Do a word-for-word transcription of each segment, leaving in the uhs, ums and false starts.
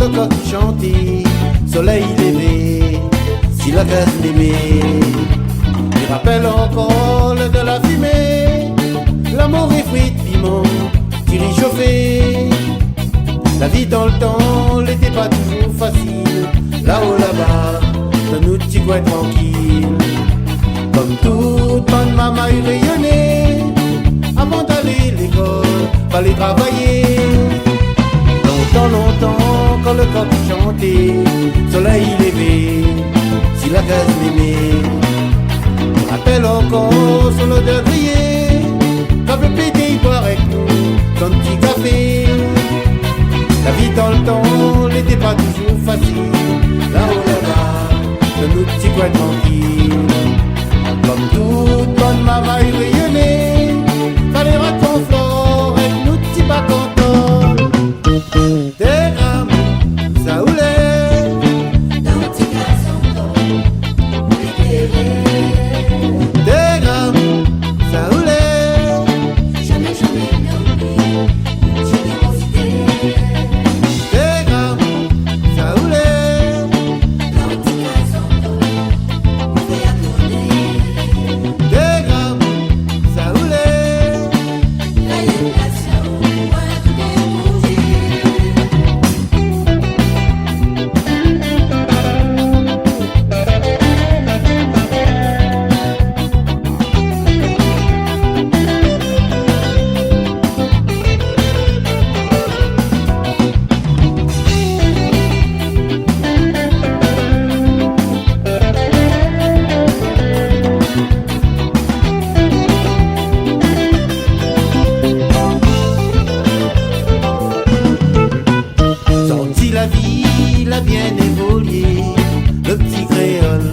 Kok i shanté, solèy i lévé, si la kaz mémé. Mi rapèl ankor lodèr la fimé, lamour é frit piman, ti ri shofé. La vi dan lo tan, lété pa touzour fasil. Lao laba, dan nout ti koin trankil. Kom tout bann marmay rényoné, avan d'alé lékol, falé travayé. Lontan, lontan, kan lo kok i shanté, solèy i lévé, si la kaz mémé. Rapèl ankor son lodèr griyé, kan lo pété i boir èk nou son ti kafé. La vi dan lo tan, lété pa touzour fasil. Lao laba, dan nout ti koin trankil. Kom tout bann marmay rényoné, falé rant konfor èk nout ti bak an tol. Té ram, sa ou lé. Té ram, sa ou lé. Té ram, sa ou lé. Té ram, sa ou lé. Sorti la vi, la bien évolié, lo ti kréol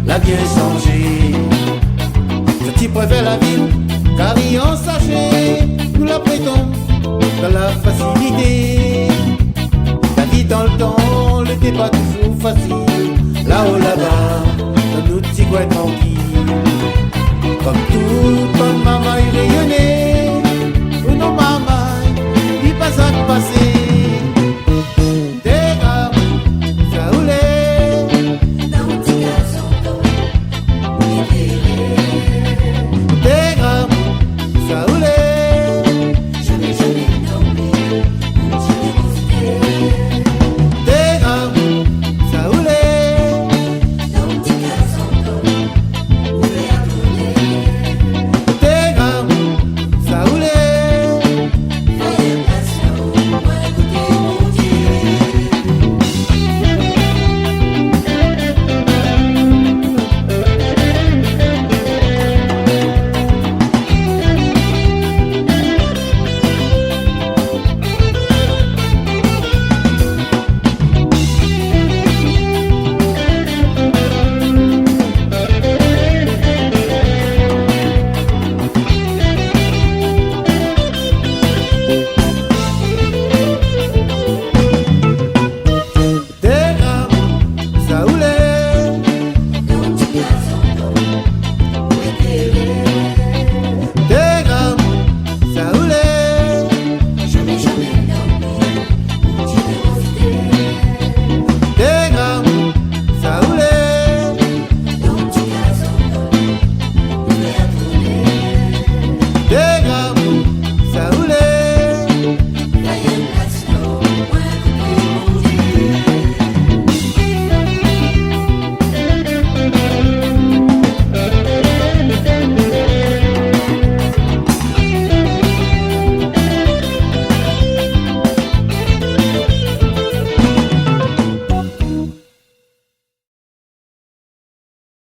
la bien sanzé. Sorti pou fé la vi, kari an sashé, nou la prétan dan la fasilité. La vi dan lo tan, lété pa touzour fasil. Lao laba, dan nout ti koin trankil. Kom tout bann marmay rényoné, ou non marmay, li pa sak pasé.